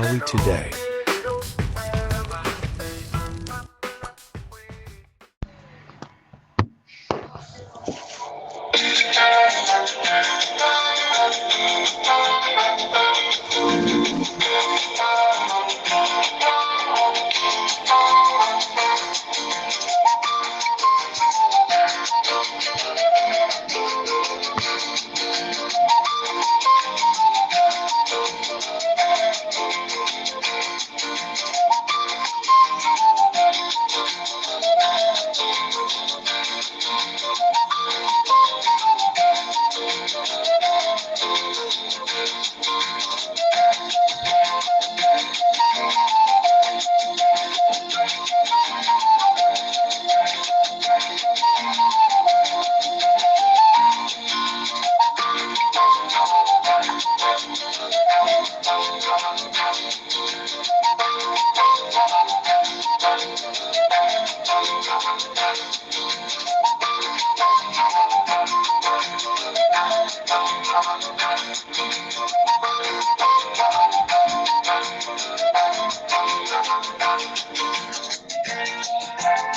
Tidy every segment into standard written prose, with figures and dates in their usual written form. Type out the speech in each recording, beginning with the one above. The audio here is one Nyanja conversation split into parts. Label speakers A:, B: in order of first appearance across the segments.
A: Malawi Today.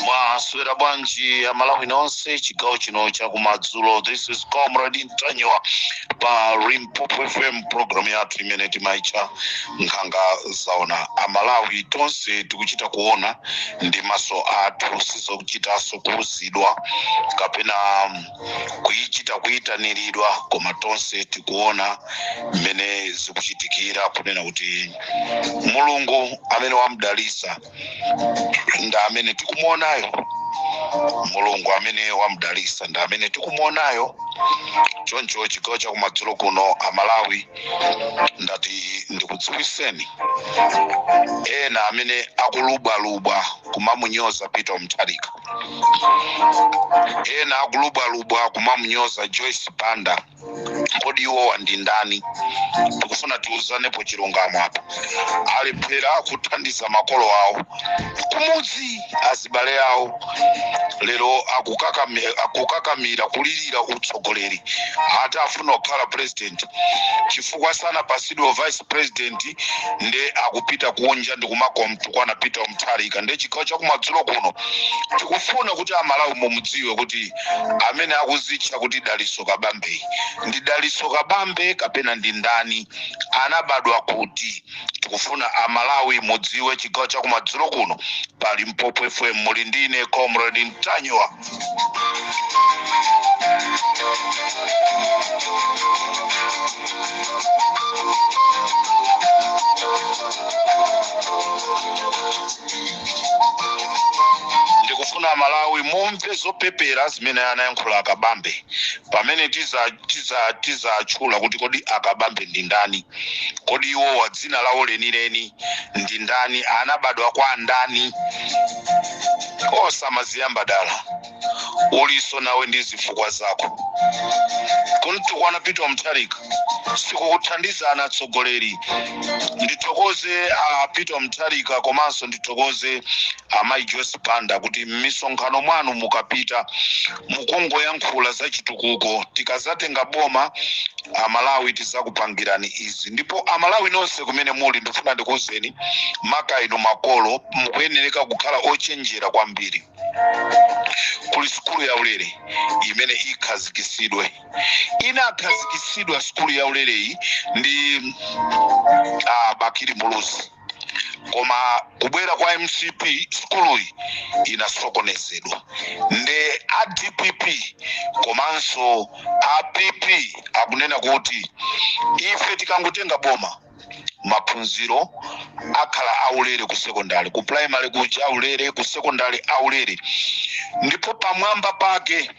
B: Mwaswera bwanji Amalawi nonse chigawo chino chakumadzulo? This is Comrade Ntanyiwa pa Limpopo FM, program yathu imene timaitcha Nkhanga Zaona. Amalawi tonse tikuchita kuona ndi maso athu, sizokuchitanso kuuzidwa kapena kuichita kuyitaniridwa, koma tonse tikuona mmene zikuchitikira, kunena kuti Mulungu amene wamdalisa ndi amene tikumuonayo. Mulungu amene wamdalisa ndi amene tikumuonayo. Choncho chigawo chakumadzulo kuno, Amalawi, ndati ndikudziwiseni ena amene akulubwalubwa kumamunyoza Peter Mutharika, ena akulubwalubwa kumamunyoza Joyce Banda. Kodi iwowa ndi ndani? Tikufuna tiuzanepo chilungamo apa. Alephera kuthandiza makolo awo kumudzi, azibale awo, lero akukakamira kulirira utsogoleri, ati afuna kukhala president. Chifukwa sanapasidwe vice president, nde akupita kunja ndikumakomtukwana Peter Mutharika. Nde chigawo chakumadzulo kuno tikufuna kuti Amalawi mumudziwe kuti amene akuzitcha kuti Daliso Kabambe ndi Daliso Kabambe kapena ndi ndani, anabadwa kuti. Tikufuna Amalawi mudziwe chigawo chakumadzulo kuno pa Limpopo FM. Muli ndine Comrade Ntanyiwa. Ndikufuna Amalawi mumve zopepera zimene anayankhula Akabambe pamene tizatchula kuti kodi Akabambe ndi ndani, kodi iwowa dzina lawo lenileni ndi ndani, anabadwa kwa ndani. Osamaziyamba dala, uliso nawe ndi zifukwa zako. Kuntukwana Peter Mutharika sikukuthandizana, atsogoleri. Ndithokoze a Peter Mutharika komanso ndithokoze amayi Joyce Banda kuti m'misonkhano mwanu mukapita mukungoyankhula za chitukuko. Tikazatenga boma, Amalawi tizakupangirani izi. Ndipo Amalawi nonse kumene muli, ndifuna ndikuwuzeni, maka inu makolo, mukuyenereka kukhala ochenjera kwambiri. Kuli sukulu yaulere imene ikhazikisidwe, inakhazikisidwa sukulu yaulereyi ndi Bakili Muluzi, koma kubwera kwa MCP sukuluyi inasokonezedwa. Nde a DPP komanso a PP akunena kuti ife tikangotenga boma, maphunziro akhala aulere ku sekondari, ku primary kuja aulere, ku sekondari aulere. Ndipo pamwamba pake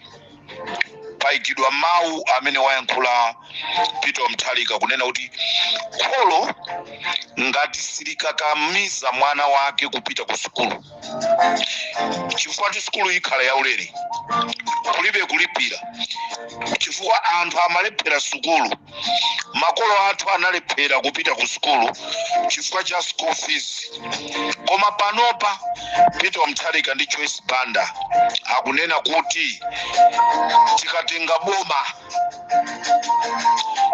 B: payikidwa mawu amene wayankhula Peter Mutharika kunena kuti kholo ngati silikakamiza mwana wake kupita ku sukulu, chifukwa ti sukulu ikhala yaulere, kulibe kulipira. Chifukwa anthu amalephera sukulu, makolo athu analephera kupita ku sukulu chifukwa cha school fees. Koma panopa Peter Mutharika ndi Joyce Banda akunena kuti tikatenga boma,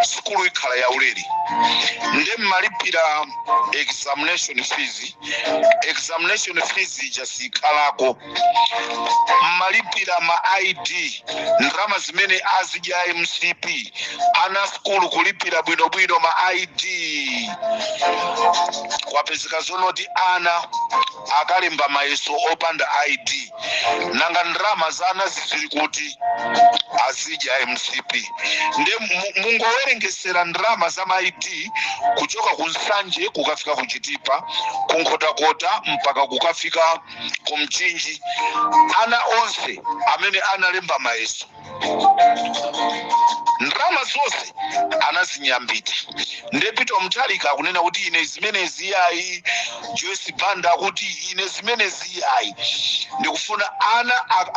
B: sukulu ikhala yaulere. Nde mmalipira examination fees, examination fees ija sikhalako. Mmalipira ma ID, ndalama zimene azidya MCP. Ana sukulu kulipira bwinobwino ma ID, kwapezeka zonoti ana akalemba mayeso opanda ID. Nanga ndalama za ana zizili kuti? Azidya MCP. Nde mungowerengesera ndalama za ma ID kuchoka ku Nsanje kukafika ku Chitipa, ku Nkhotakota mpaka kukafika ku Mchinji, ana onse amene analemba mayeso, ndalama zonse anazinyambita. Nde Peter Mutharika akunena kuti ine zimenezi yayi. Joyce Banda akuti ine zimenezi yayi, ndikufuna ana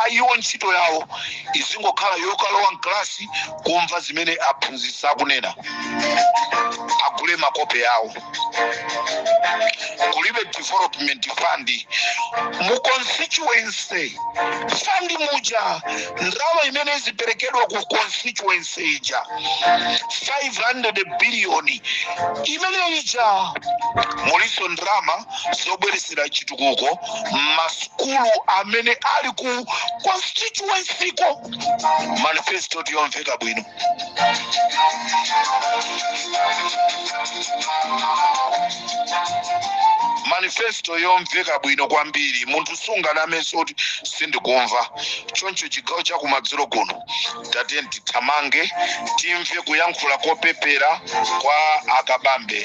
B: iwo ntchito yawo izingokhala yokalowa mklasi, kumva zimene aphunzitsi akunena, agule makope awo. Kulibe development fund mu constituency fund muja. Ndalama imene iziperekedwa ku constituency ija, 500 billion imene ija, muliso ndalama zobweresera chitukuko masukulu amene ali ku constituency ko. Manifesto tiyomveka bwino. Manifesto yomveka bwino kwambiri, munthu sunganamenso kuti sindikumva. Choncho chigawo chakumadzulo kuno, tatiye tithamange timve kuyankhula kopepera kwa Akabambe.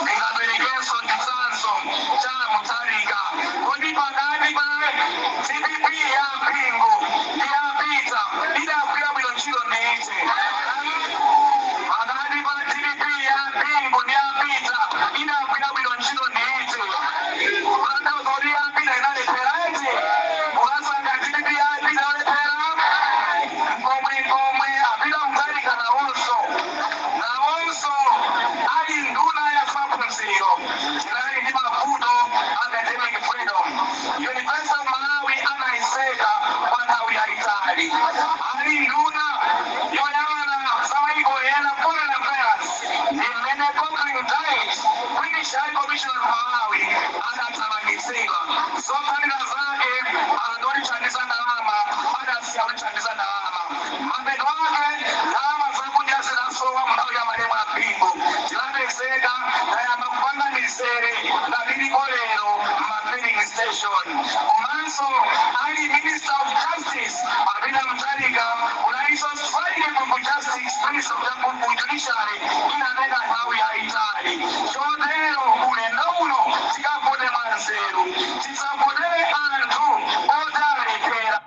A: Ndingaperekenso chitsanzo cha Mutharika. Kodi pakati pa DPP ya Mpingo ndi ya Peter, idagwira bwino ntchito ndi iti? Pakati pa DPP ya Mpingo ndi ya Peter, idagwira bwino ntchito ndi iti? Kutanthauza kuti ya Peter inalephera, eti? Mukasankha DPP ya Peter olephera komwe komwe. Apita Mutharika nawonso ali nduna ya maphunziro, tinali ndi mavuto academic freedom. University of Malawi anayiseka kwa nthawi yayitali. Ali nduna yoyang'ana za maiko ena, foreign affairs, ndi mmene Conkling Dight, British High Commissioner ku Malawi, adathamangitsidwa. Zotsatira zake, anthu otithandiza ndalama adasiya kutithandiza ndalama. Mapeto ake, ndalama zakunja zinasowa. Mu nthawi ya malemu a Bingu, tinapezeka tayamba kupanga mizere ngati ilipo lero ma filling station. Komanso ali Minister of Justice Apita Mutharika, kunalinso strike ku justice, Minister of ku judiciary, inatenga nthawi yayitali. Chotero ulendo uno tikavote mwanzeru, tisavotere anthu otalephera.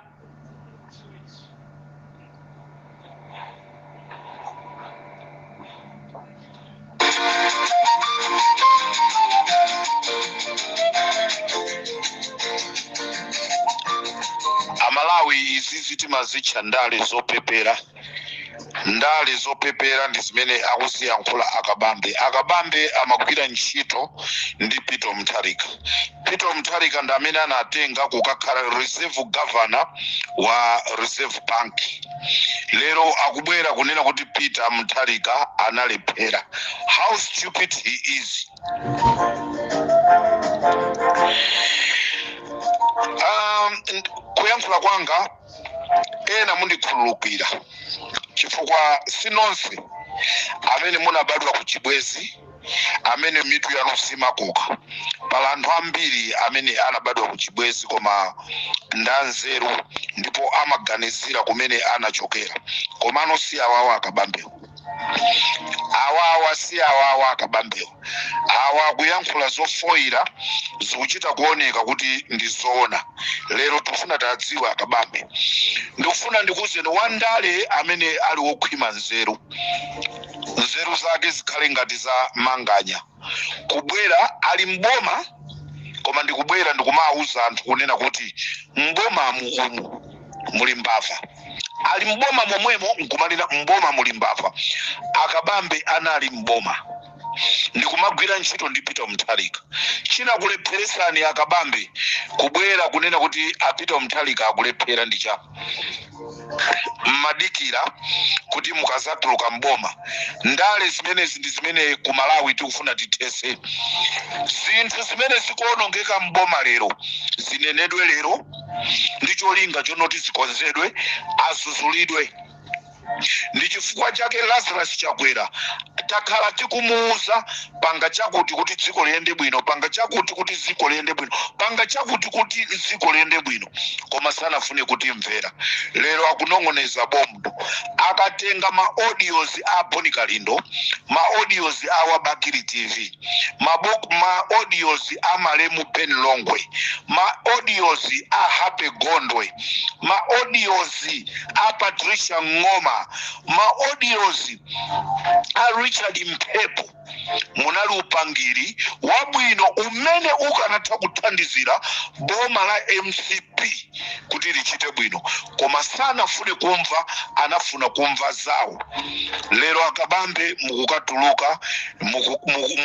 B: Amalawi, izizi timazitcha ndale zopepera. Ndale zopepera ndi zimene akuziyankhula Akabambe. Akabambe amagwira ntchito ndi Peter Mutharika. Peter Mutharika ndi amene anatenga kukakhala reserve governor wa Reserve Bank. Lero akubwera kunena kuti Peter Mutharika analephera. How stupid he is! Kuyankhula kwanga, ena mundikhululukira, chifukwa sinonse amene munabadwa ku chibwezi amene mitu yanu simakoka. Pala anthu ambiri amene anabadwa ku chibwezi koma ndanzeru ndipo amaganizira kumene anachokera. Komano si awawa Akabambewo, awawa si awawa Akabambewo. Awa akuyankhula zofoyira, zikuchita kuoneka kuti ndi zoona. Lero tikufuna tadziwe Akabambe. Ndikufuna ndikuwuzeni, wandale amene ali wokhwima nzeru, nzeru zake zikhale ngati za Manganya, kubwera ali mboma. Koma ndikubwera ndikumawuza anthu kunena kuti m'bomamu umu muli mbava. Ali mboma momwemo nkumanena mboma muli mbava. Akabambe anali mboma ndikumagwira ntchito ndi Peter Mutharika. Chinakulepheresani akabambe kubwera kunena kuti a Peter Mutharika akulephera ndi cha mmadikira kuti mukazatuluka mboma? Ndale zimenezi ndi zimene ku Malawi tikufuna tithese. Zinthu zimene zikuonongeka mboma lero zinenedwe lero ndi cholinga chonoti zikonzedwe, azuzulidwe. Ndi chifukwa chake Lazarus Chakwera takhala tikumuuza, panga chakuti kuti dziko liyende bwino, panga chakuti kuti dziko liyende bwino, panga chakuti kuti dziko liyende bwino, koma sanafune kutimvera. Lero akunong'oneza bondo. Akatenga ma audios a Boni Kalindo, ma audios a Wabakiri TV, ma audios a malemu Ben Longwe, ma audios a Happy Gondwe, ma audios a Patricia Ng'oma, ma audios a Richard Mphepo, munali upangiri wabwino umene ukanatha kuthandizira boma la MCP kuti lichite bwino, koma sanafune kumva, anafuna kumva zawo. Lero akabambe mukukatuluka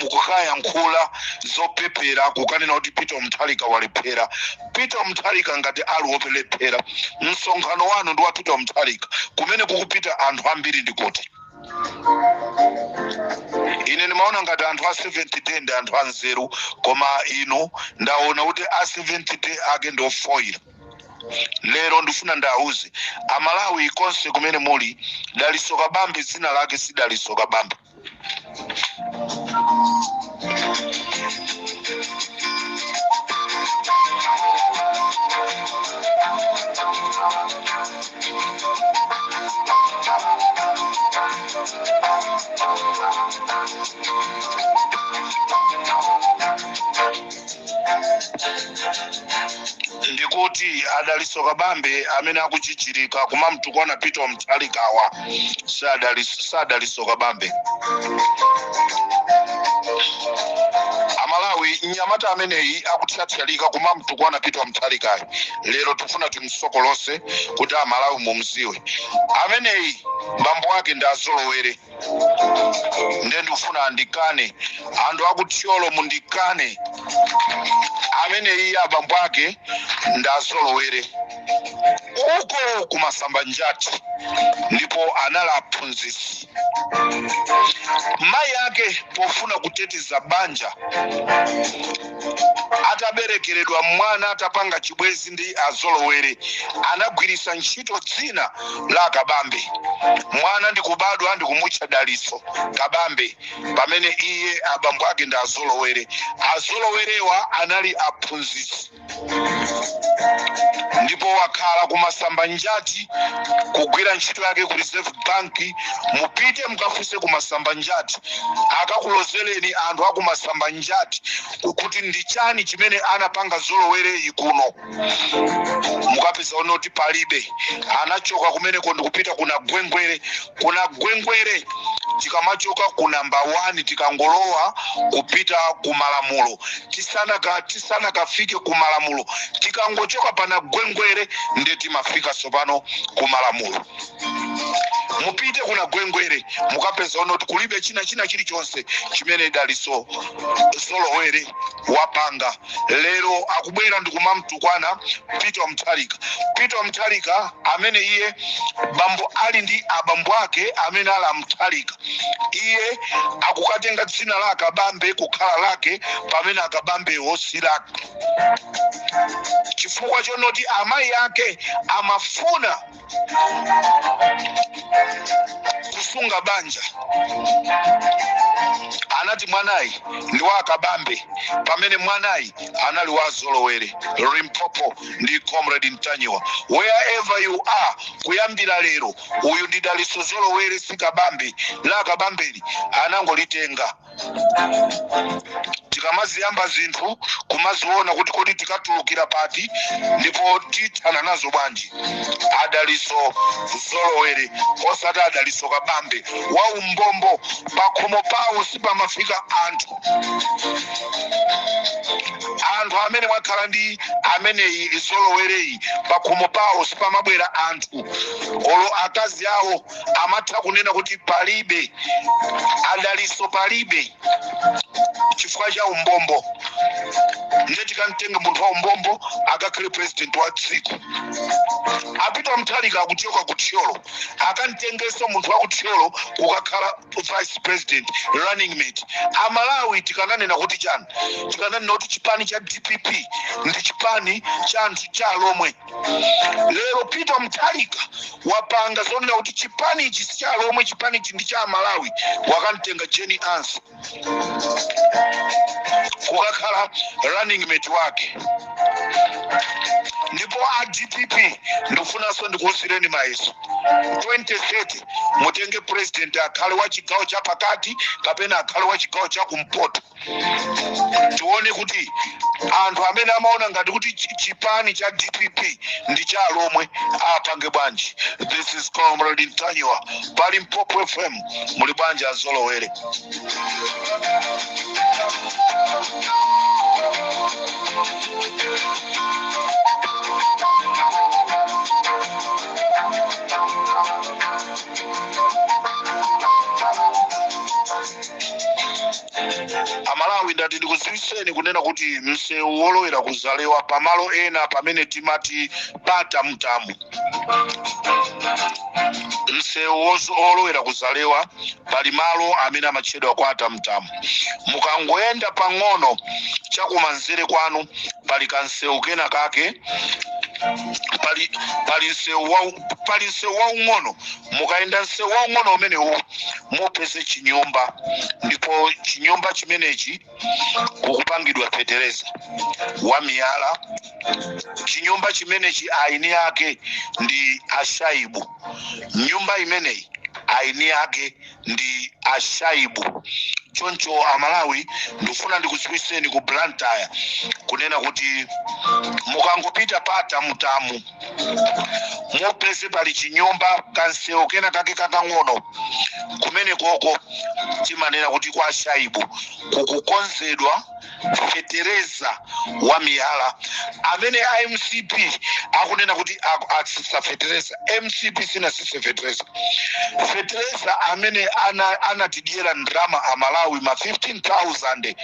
B: mukukayankhula zopepera, kukanena kuti Peter Mutharika walephera. Peter Mutharika ngati ali wolephera, msonkhano wanu ndi wa Peter Mutharika kumene kukupita anthu ambiri ndikuti ine ndimaona ngati anthu a Seventh Day ndi anthu anzeru, koma inu ndaona kuti a Seventh Day ake ndi ofoira. Lero ndifuna ndauze Amalawi konse kumene muli, Daliso Kabambe dzina lake si Daliso Kabambe. Ndikuti adaliso Kabambe amene akuchichirika kumamtukwana Peter Mutharikawa sadaliso Kabambe. Amalawi, mnyamata ameneyi akuthyathyalika kumamtukwana Peter Mutharikayo, lero tifuna timsokolose kuti Amalawi mumziwe. Ameneyi bambo ake ndi Azolowere. Nde ndikufuna andikane anthu akuthyolo, mundikane. Ameneyi abambo ake ndi Azolowere uko kumasamba njati, ndipo anali aphunzitsi. Mayi ake pofuna kuteteza banja, ataberekeredwa mwana, atapanga chibwezi ndi Azolowere, anagwiritsa ntchito dzina la Kabambe. Mwana ndikubadwa ndikumutcha Daliso Kabambe, pamene iye abambo ake ndi Azolowere. Azolowerewa anali aphunzitsi, ndipo wakhala kumasamba njati kugwira ntchito yake ku Reserve Bank. Mupite mukafunse kumasamba njati, akakulozereni anthu akumasamba njati kuti ndi chani chimene anapanga Zolowereyi kuno. Mukapeza kuti palibe. Anachoka kumeneko ndikupita kuna Gwengwere. Kuna Gwengwere tikamachoka ku namba 1, tikangolowa kupita ku Malamulo, tisanakafike ku Malamulo, tikangochoka pana Gwengwere ndiye timafika tsopano ku Malamulo. Mupite kuna Gwengwere mukapeza kuti kulibe china chilichonse chimene Daliso Zolowere wapanga. Lero akubwera ndikumamtukwana Peter Mutharika. Peter Mutharika amene iye bambo ali ndi abambo ake amene ali Amutharika, iye akukatenga dzina la Akabambe kukhala lake, pamene Akabambewo si lake, chifukwa chonoti amayi ake amafuna kusunga banja, anati mwanayi ndi wa Akabambe, pamene mwanayi anali wa Zolowere. Limpopo ndi Comrade Ntanyiwa wherever you are, kuyambira lero uyu ndi Daliso Zolowere, si Kabambe. La Akabambeli anangolitenga. Tikamaziyamba zinthu kumaziona kuti kodi tikatulukira pati ndipo tithana nazo bwanji. Adaliso Zolowere, osati Adaliso Kabambe wa umbombo. Pakhomo pawo sipamafika anthu. Anthu amene mwakhala ndi ameneyi Zolowereyi, pakhomo pawo sipamabwera anthu, olo akazi awo amatha kunena kuti palibe Adaliso, palibe, chifukwa cha umbombo. Ndiye tikamtenga munthu wa umbombo akakhale president wa dziko? A Peter Mutharika akuchoka ku Thyolo, akamtengenso munthu wa ku Thyolo kukakhala vice president, running mate. Amalawi, tikananena kuti chani? Tikananena kuti chipani cha DPP ndi chipani cha anthu cha Alomwe. Lero Peter Mutharika wapanga zonena kuti chipani ichi si cha Alomwe, chipani ichi ndi cha Amalawi. Wakamtenga Jane Ansah kukakhala running mate wake. Ndipo a DPP, ndikufunanso ndikuwuzireni mayeso 2030, mutenge president akhale wa chigawo cha pakati kapena akhale wa chigawo cha kumpoto. Tione kuti anthu amene amaona ngati kuti chipani cha DPP ndi cha Alomwe apange bwanji. This is Comrade Ntanyiwa pa Limpopo FM. Muli bwanji, Azolowere? Amalawi, ndati ndikudziwitseni kunena kuti msewu wolowera kuzalewa, pamalo ena pamene timati pata mtamu, msewu wolowera kuzalewa, pali malo amene amatchedwa kwata mtamu. Mukangoyenda pang'ono chakumanzere kwanu pali kansewu kena kake, pali msewu waung'ono. Mukayenda msewu waung'ono umenewu mupeze chinyumba, ndipo chinyumba chimenechi kukupangidwa fetereza wa miyala. Chinyumba chimenechi aini ake ndi Ashaibu. Nyumba imeneyi aini ake ndi Ashaibu. Choncho Amalawi, ndikufuna ndikudziwitseni ku Blantyre kunena kuti mukangopita pata mutamu mupeze pali chinyumba, kansewu kena kake kakang'ono kumene koko timanena kuti kwa Shaibu, kukukonzedwa fetereza wa miyala amene a MCP akunena kuti atsitsa fetereza. MCP sinatsitse fetereza. Fetereza amene anatidyera ndalama Amalawi ma 15,000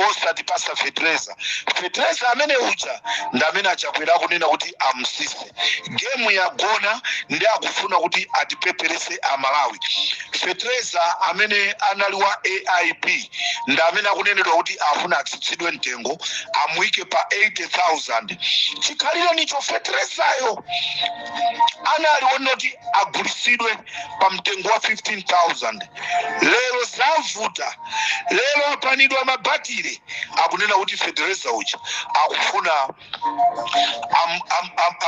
B: osatipasa fetereza, fetereza amene uja ndi amene Achakwera akunena kuti amutsitse. Game yagona ndi akufuna kuti atipeperese Amalawi. Fetereza amene anali wa AIP ndi amene akunenedwa kuti afuna atsitsidwe mtengo, amuyike pa 80,000. Chikhalire nicho feterezayo anali wonoti agulitsidwe pa mtengo wa 15,000. Lero zavuta, lero apanidwa mabatire, akunena kuti fetereza uja akufuna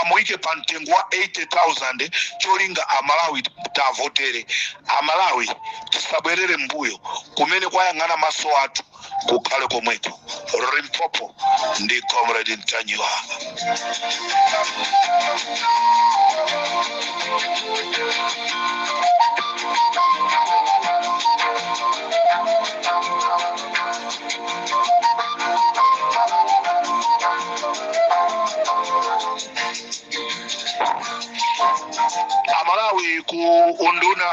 B: amuyike pa mtengo wa 80,000, cholinga Amalawi tavotere. Amalawi, tisabwerere mbuyo. Kumene kwayang'ana maso athu kukhale komweko. Limpopo ndi Comrade Ntanyiwa. Amalawi, ku unduna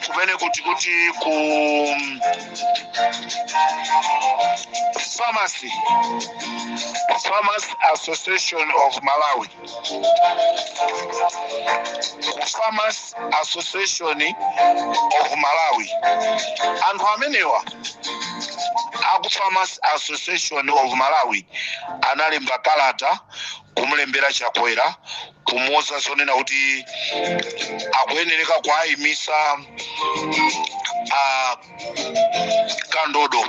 B: kumene kuti ku Pharmacy Association of Malawi, ku Pharmacy Association of Malawi, anthu amenewa aku Pharmacy Association of Malawi analemba kalata kumulembera Chakwera, kumuwuza zonena kuti akuyenereka kuayimisa a Kandodo.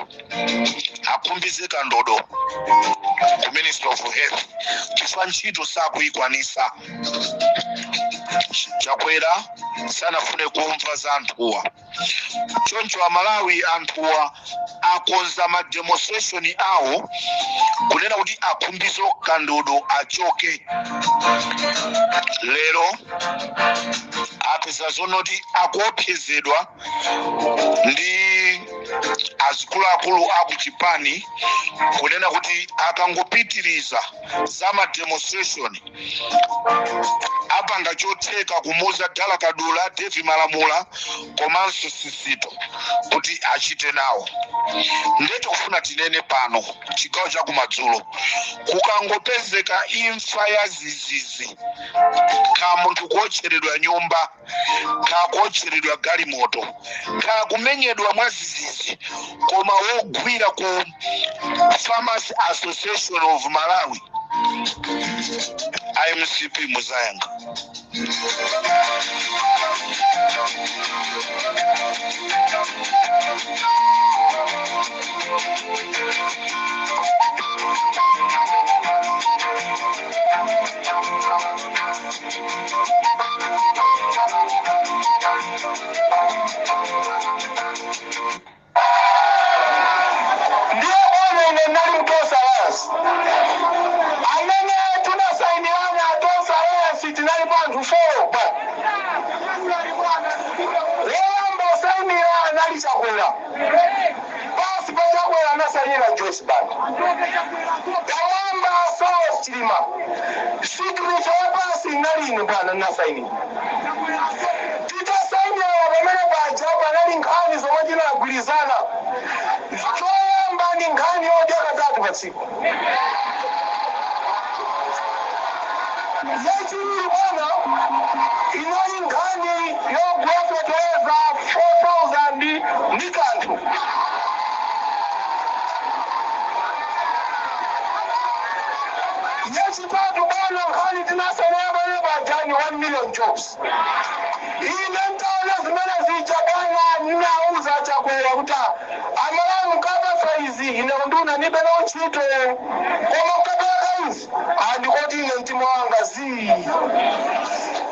B: Akhumbize Kandodo ku Minister of Health, chifukwa ntchito sakuyikwanisa. Chakwera sanafune kumva za anthuwa. Choncho Amalawi, anthuwa akonza ma demonstration awo kunena kuti akhumbizo Kandodo achoke. Lero apeza zonoti akuopsezedwa ndi azikuluakulu aku chipani kunena kuti akangopitiriza za ma demonstration, apanga chotheka kumuuza Dala Kadula, Devi Malamula komanso Sisito kuti achite nawo. Ndiye tikufuna tinene pano, chigawo chakumadzulo, kukangopezeka imfa ya zizizi, ka munthu kuotcheredwa nyumba, ka kuotcheredwa galimoto, ka kumenyedwa mwa zizizi, koma wogwira ku Farmers Association of Malawi, IMCP muzayanga.
A: Ndiye bwana, ine ndali mtosa Alliance amene tunasainirana. Tonse Alliance tinali pa anthu 4 bwana. Woyamba osainira anali Chakwera. Pasi pa Chakwera anasainira Joyce Banda, pamwamba Saulos Chilima. Signature yapasi inali ine bwana, ndinasainira. Titasainira pamene paja, panali nkhani zomwe tinagwirizana. Choyamba ni nkhani yodya katatu pa tsiku. Yachiwiri bwana, inali nkhani yogula fetereza 4000 ndi kanthu. Yachitatu bwana, nkhani tinasainira pamene paja ni 1 million jobs. Ine ntaona zimene zija bwana, ndinauza Chakwera kuti, "Amalawi, mukapasa izi, ine nduna nibe nawo ntchito, koma mukapereka izi, andikoti ine mtima wanga zii."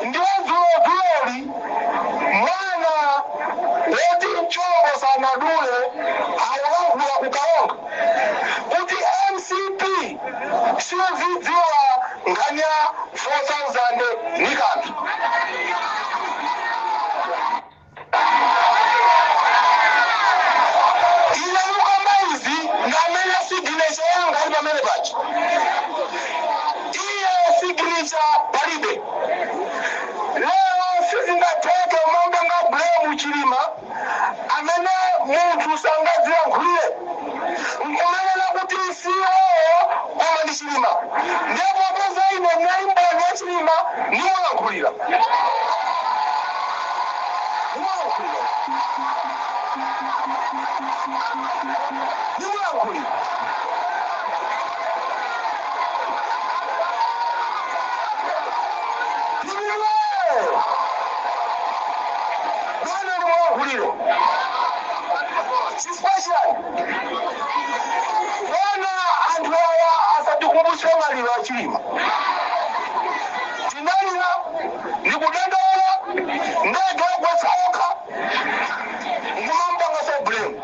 A: Ndiye dzulo mwana woti mchombo sanadule akulankhula kukalonga kuti MCP sizidziwa nkhani ya 4000 ni kanthu. Ine mukamba izi ngamene signature yanga ali pamene paja, iye signature palibe. Lero sizingatheke umambenga blame Chilima amene munthu sangadzilankhulire nkumenena kuti siwowo, koma ndi Chilima. Ndipo popeza ine ndinali mboni ya Chilima, ndimulankhulira, ndimulankhulira, ndimulankhulira. Ndimwe bwana, ndimulankhulire. Chifukwa chani bwana? Anthu awa asatikumbutse maliro a Chilima. Tinalira ndikudandaula, ndege yogwetsa okha, nkumambanga so blame.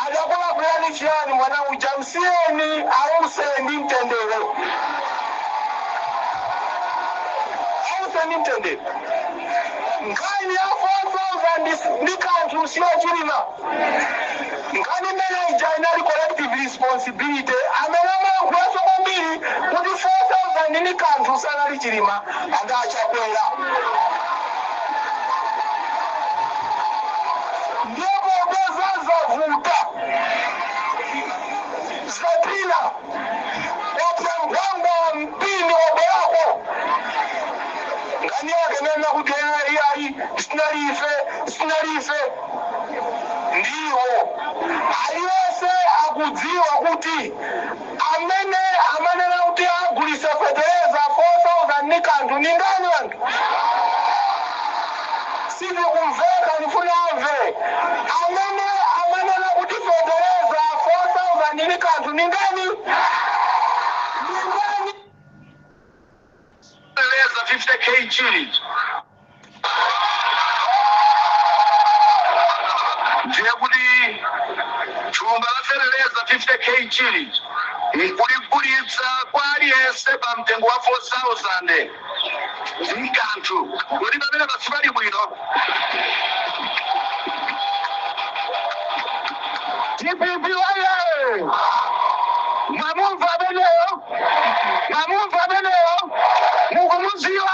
A: Adakulakwirani chiyani mwana uja? Msiyeni ause ndi mtendere, ause ndi mtendere. Nkhani ya 4000 ndi kanthu siyo Chilima. Nkhani imene ija inali collective responsibility. Amene amayankhulaso kwambiri kuti 4000 ndi kanthu sanali Chilima, angachakwera. Ndipo popeza zavuta, zatina wapya nkhwangwa mpini wabwerako, nkhani yake nena kuti iyayi, sinalife, sinalife. Ndiwo aliyense akudziwa kuti amene amanena kuti agulisa fetereza 4000 ni kanthu ni ndani. Anthu sizikumveka, ndifuna amve amene amanena kuti fetereza Ndili kanthu ni ndani? Ni ndani? Leza 50 kg. Ndiye kuti thumba la feteleza 50 kg nkuligulitsa kwa aliyense pa mtengo wa 4000 ndi kanthu. Kodi pamene pasipali bwino? DPP waye! Mwamumva ameneyo? Mwamumva ameneyo? Mukumudziwa?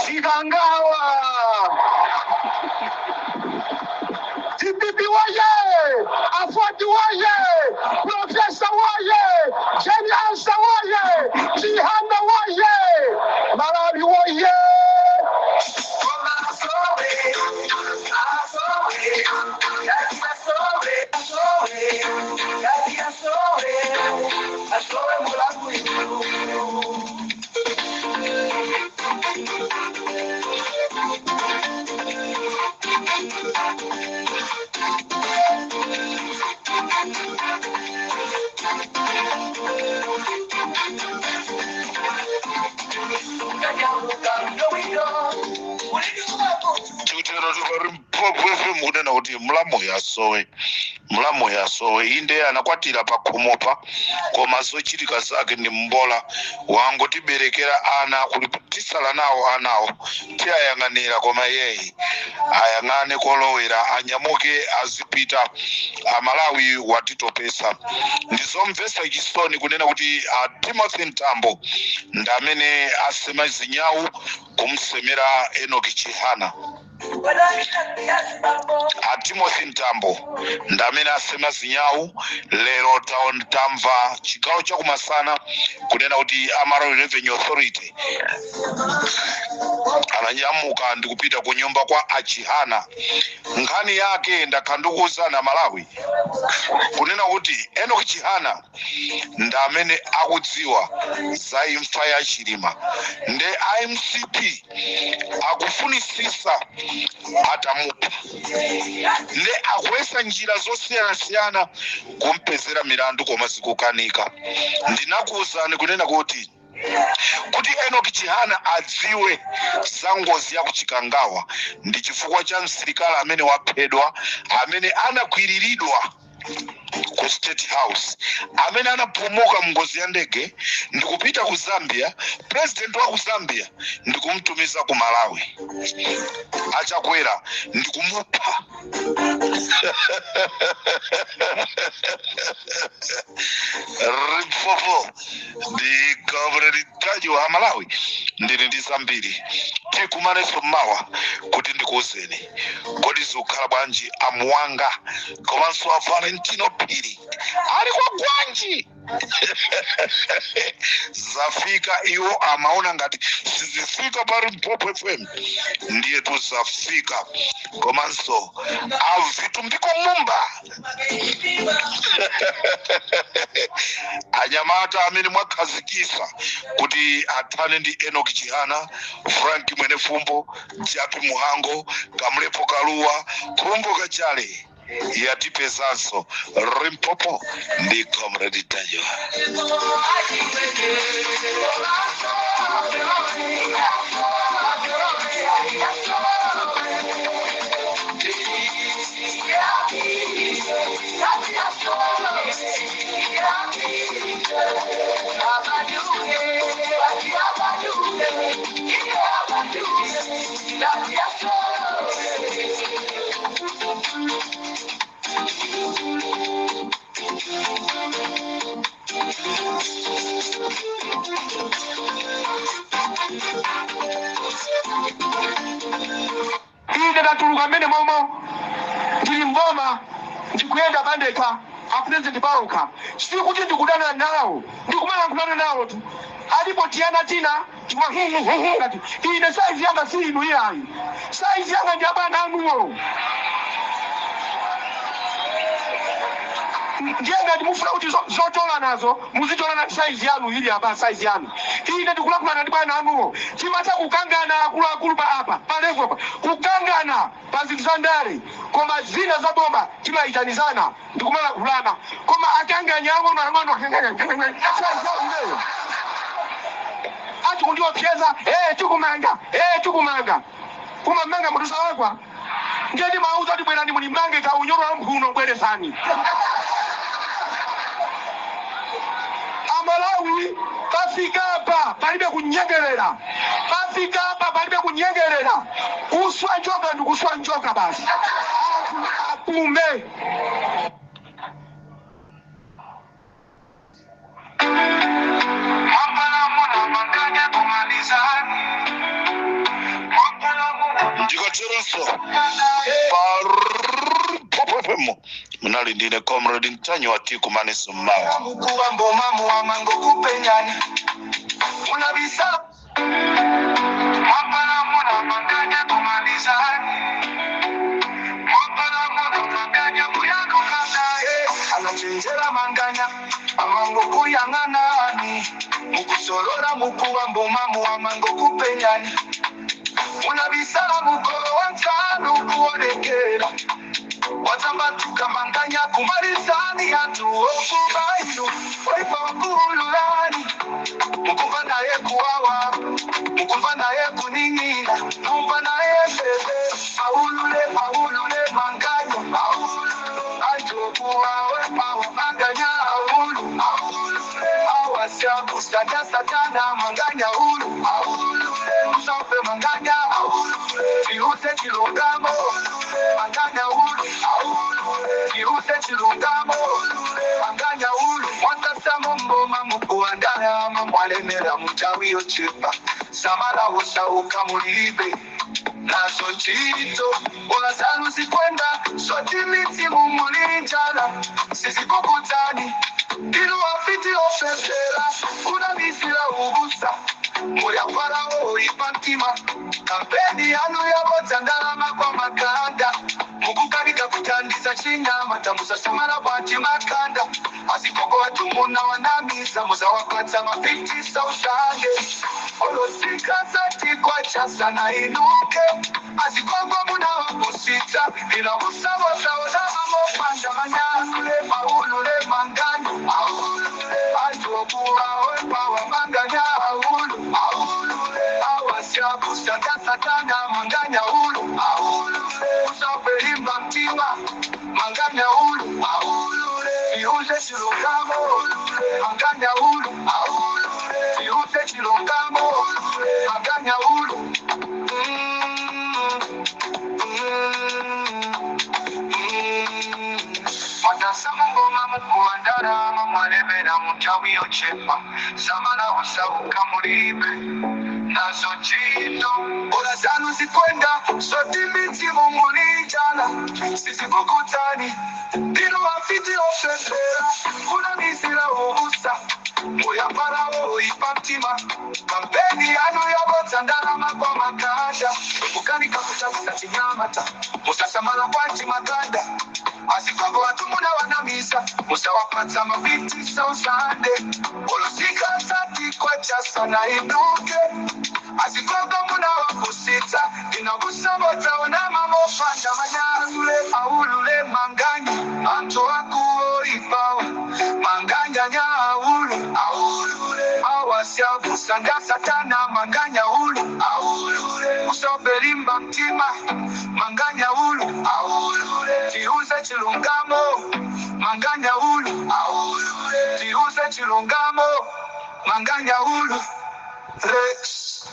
A: Chikangawa! DPP waye! Aford waye! Professor waye! Jane Ansah waye! Chihana waye! Malawi waye!
B: Tikutero Limpopo FM kunena kuti mlamuyo asowe, mlamuyo asowe. Inde anakwatira pa khomopa, koma zochitika zake ndi mbola. Wangotiberekera ana kuli tisala nawo anawo tiyayang'anira, koma yeyi ayang'ane kolowera, anyamuke azipita. Amalawi watitopesa. Ndizomvetsa chisoni kunena kuti a Timothy Mtambo ndi amene asema zinyawu kumsemera Enoch Chihana. A Timothy Mtambo ndi amene asema zinyawu. Lero tamva chigawo chakumasana kunena kuti a Malawi Revenue Authority ananyamuka ndi kupita ku nyumba kwa achihana. Nkhani yake ndakhala ndikuwuzana Malawi kunena kuti Enoch Chihana ndi amene akudziwa za imfa ya Chilima, nde iMCP akufunisisa atamupha, nde akuyesa njira zosiyanasiyana kumpezera milandu, koma zikukanika. Ndinakuwuzani kunena kuti Enoch Chihana adziwe za ngozi ya kuchikangawa ndi chifukwa cha msilikali amene waphedwa, amene anakwiriridwa ku State House, amene anapulumuka mngozi ya ndege ndikupita ku Zambia. President wa ku Zambia ndikumtumiza ku Malawi, achakwera ndikumupha. Limpopo ndi Comrade Ntanyiwa wa Malawi. Ndili ndi zambiri, tikumanenso mmawa kuti ndikuwuzeni kodi zikukhala bwanji. Amuwanga komanso a Valentino Phiri ali kwa gwanji, zafika. Iwo amaona ngati sizifika pa Limpopo FM, ndiye tuzafika. Komanso avitumbiko mumba, anyamata amene mwakhazikisa kuti athane ndi Enoch Chihana, Frank Mwenefumbo, Japi Muhango, Kamlepo Kaluwa, Khumbo Kachale, yatipezanso. Limpopo ndi Comrade Ntanyiwa.
A: Ine ndatuluka mmene momo ndili mboma, ndikuyenda pandekha, a president paokha. Sikuti ndikudana nawo, ndikumalankhulana nawo tu. Alipo tiyana tina chifukwa ngati ine size yanga si inu iyayi, size yanga ndi abwana anuwo. Ndiye ngati mufuna kuti zotola nazo muzitola na size yanu ili apa, size yanu. Ine ndikulankhulana ndi bwana anuwo. Timatha kukangana akuluakulu pa apa, pa level apa, kukangana pa zinthu za ndale, koma zina za boma timayitanizana ndikumalankhulana. Koma akanganya ang'ono ang'ono, akanganya size yawo imeyo, ati kundiopseza, tikumanga, tikumanga, kumamanga munthu salakwa. Ndiye ndimauza kuti bwerani mulimange kaunyolo wa mphuno, bwerezani. Amalawi, pafikapa palibe kunyengerera, pafikapa palibe kunyengerera. Kuswa njoka ndi kuswa njoka basi, anthu apume.
B: Ndikateronso pa Limpopo munali ndine Comrade Ntanyiwa. Tikumanenso mmawa.
A: Mukuwa mboma muwamango kupenyani munabisa mwapala muna manganya kumalizani mwapala muna manganya kuyandukana. Anachenjera manganya amango kuyang'anani mukusolora mukuwa mboma muwamango kupenyani munabisala mukolo wa nsanu kuonekera watambatuka manganya kumalizani antu okubainu waipa wakululani mukumva naye kuwawa, mukumva naye kuning'ina, mumva naye bebe aulule aulule manganya aulu antokuwawe pawa manganya aulu aulule awasyakusata satana manganya ulu aulule usope manganya aulule iuse chilungamo manganya ulu aulule iuse chilungamo manganya ulu mwakasamo mboma mukuandana mwalemera mutawiyo chipa samala usauka mulibe nazo ntchito ulasalu zikwenda sotimiti mumulinjala sizikukutani ilu afiti ofesera kunamisira ubusa muyakwarawo ipantima kampeni yanu yabotsa ndalama kwa makanda mukukanika kutandisa chinyama tamusasamala bwati makanda asikoko watumuna wanamisa muzawakwatsa ma 50 usange olosikasatikwachasa na inuke azikongo munawakusita ilakusavosaonamamopanda manyalule maulule mangano aulule antokuwawepawa manganya aulu aulule awasyakusakasatana manganya ulu aulule usapelimba mtima manganya ulu aulule iuze chilungamo manganya ulu aulule iuze chilungamo manganya ulu. Matasamungoma mukuwandarama mwalebera mutawiyo chepa samala usauka mulibe nazo ntchito ola zanu zikwenda sotimiti mumulinjala sizikukutani ndinu afiti ofesera kunamisira ubusa muyaparawo ipamtima kampeni yanu yabotsa ndalama kwa makanda kukanika kutabusa chinyamata musasamala kwanti makanda asikwako watumuna wanamisa musawapatsa mavitisa usande olosikasatikwachasa na inuke asikwako muna wakusita inakusabotsaona mamopanda manyalule aulule manganya antu akuoipawa manganya nyaulu aulule awasyakusanga satana manganya ulu aulule usobelimba mtima manganya ulu aulule tiuze chilungamo manganya ulu aulule tiuze chilungamo manganya ulu Rex.